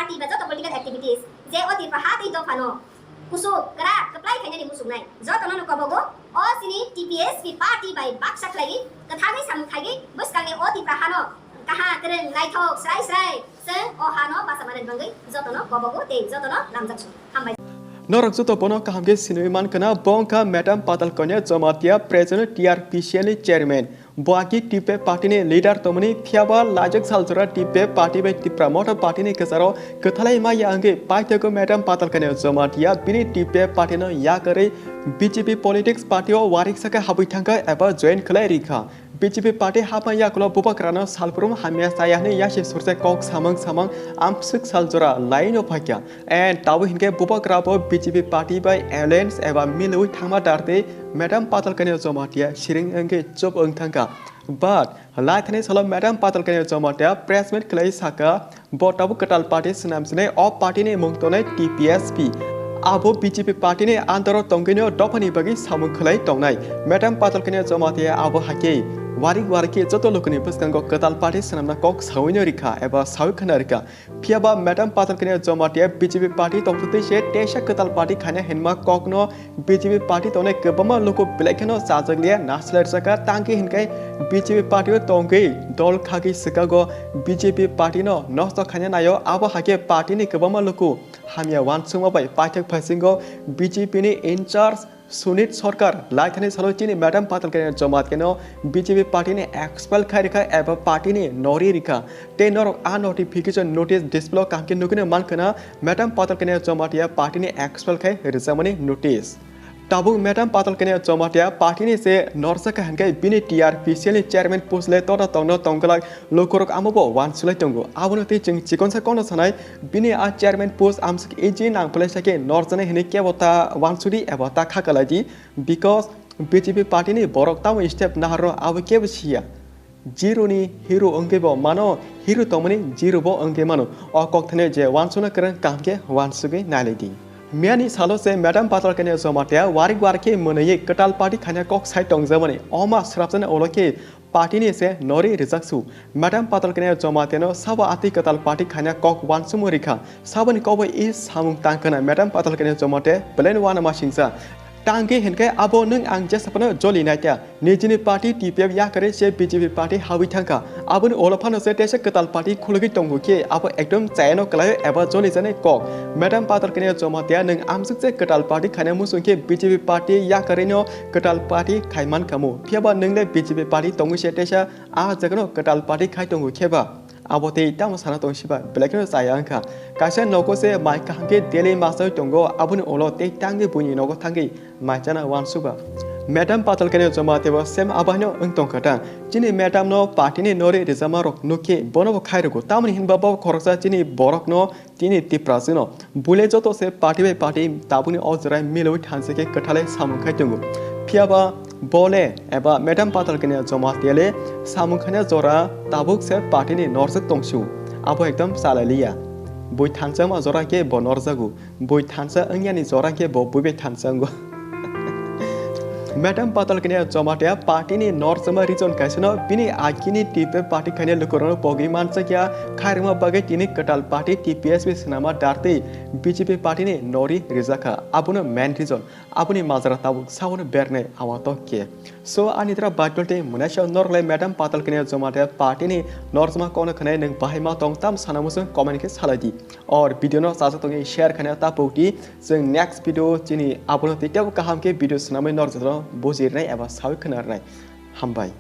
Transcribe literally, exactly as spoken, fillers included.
Party ba joto political activities je o Tripura ha tei dophano kusuk kwrak kwplai khainani muchungnai jotono no kobogo o chini T P S P party bai baksa khlaiwi kwthangwi samung khaigwi bwskangni o Tripura hano kaha kwrwng naithok srai srai chwng o hano bacha manani bagwi jotono kobogo tei jotono lamjak su. Hambai. Norok joto bono kaham khe sinwi mankha na, bo wngkha Madam Patal Kanya Jamatia, present T R P C L ni chairman. Bo agi T P F party ni leader tongmani, phiyaba laijak saljora T P F party bai Tipra Motha party ni kwcharo kwthalai maya wngwi paithago Madam Patal Kanya Jamatia bini T P F party no yakarwi B J P politics party o wariksa khe habwi thangkha eba join khlai rikha. B J P party hapma yakulo bubagrano salbrum hamya chaya hwnwi yasi surse kok samang samang amswk saljora laino phaikha. And tabuk hinkhe bubagrabo B J P party bai alliance eba milwi thangma dartwi Madam Patal Kanya Jamatia siring wngwi chup wng thangkha. But laithani salo Madam Patal Kanya Jamatia press meet khlai saka, bo tabuk kwtal party swnam sinai, o party ni mung tongnai T P S P. Abo B J P party ni under o tongwino dophani bagwi samung khlai tongnai. Madam Patal Kanya Jamatia abo hakhe warik warik khe joto lukuni bwskango kwtal party swnamna kok sawino rikha eba sawi khna rikha. Phiyaba Madam Patal Kanya Jamatia B J P party tongthokti se teisa kwtal party khaina hinma kokno B J P party tongnai kwbangma luku belai kheno chajakliya nasilai rwjakha, tangkhe hinkhai B J P party o tongwi dol khagwi swkago B J P party no nosto khaina naio, abo hakhe party ni kwbangma luku hamya uansukma bai paithak phaisingo B J P ni in charge Sunit Sarkar laithani salo chini Madam Patal Kanya Jamatia no B J P party ni expel khai rikha eba party ni nori rikha. Tei norok a notification notice display o kaham khe nugwino mankha na, Madam Patal Kanya Jamatia party ni expel khai rijamani notice. Tabuk Madam Patal Kanya Jamatia party ni se norjak kha hinkhe bini T R P C L ni chairman post le tota tongno tongglak lukurok amo bo uansuklai tongo. Abono tei chwng chikonsa kono sanai, bini a chairman post amswk easy nang phlai sakhe norjaknai hinwi kebo ta uansudi eba ta kha kalai di, because B J P party ni borok tamo step naharno abo kebo siya. Zero ni hero wngwi bo mano, hero tongmani zero bo wngwi mano. O kok thani je uansukna kwrwng kaham khe uansugwi nailai di. Miyani salo se Madam Patal Kanya Jamatia warik warik khe mwnwi kwtal party khaina kok sai tongjakmani. Oma swrapjani ulo khe party ni se nori rijak su. Madam Patal Kanya Jamatia no sabo atwi kwtal party khaina kok uansukmung rikha. Saboni kokbo i samung tang khna Madam Patal Kanya Jamatia plan uanama singsa. Tangkhe hinkhe abo nwng ang jesa phano joli naita. Nijini party T P F yakarwi se B J P party habwi thangkha. Aboni ulo phano se teisa kwtal party khulugwi tongo khe abo ekdom chayano kwlaio eba joli janai kok. Madam Patal Kanya Jamatia nwng amswk je kwtal party khaina muchung khe B J P party yakarwino kwtal party khai mankhamu. Phiyaba nwng le B J P party tongwi se teisa a jagano kwtal party khai tongo kheba. Abo tei tamo sana tong siba, belai kheno chaya wngkha. Kaisa nogo se mai kaham khe daily masawi tongo, aboni ulo tei tangwi buini nogo thangwi mai chana uansukba. Madam Patal Kanya Jamatia bo same abaino wng tongkha ta. Chini madam no party ni nori rijama rok nukhe bono bo khai rwgo. Tamoni hinba bo khoroksa chini borok no tini Tiprasino bule joto se party bai party tabukni o jora milwi thansa khe kwthalai samung khai tongo. Phiyaba bole eba Madam Patal Kanya Jamatia le samung khaina jora tabuk se party ni norjak tongsu. Abo ekdom chalai liya. Bui thansa ma jora khe bo norjago. Bui thansa wngyani jora khe bo bui bai thansa wngo. Madam Patal Kanya Jamatia party ni norjakma reason kaisano bini agini T P F party khaina lukurokno pogwi manjakya khairokma bagwi tini kwtal party T P S P swnama dartwi B J P party ni nori rijakha. Abono main reason. Aboni majra tabuk sabono bernai awa tok khe. So ani dra batol tei mwnaisa norlai Madam Patal Kanya Jamatia party ni norjakma kono khwnai nwng bahai ma tong tam sana muchung comment khe salai di. Or video no chajak tongwi share khaina ta pokdi. Chwng next video chini abono tei tebo kaham khe video swnamwi norjak rok bujirnai eba sawi khwnarnai. Hambai.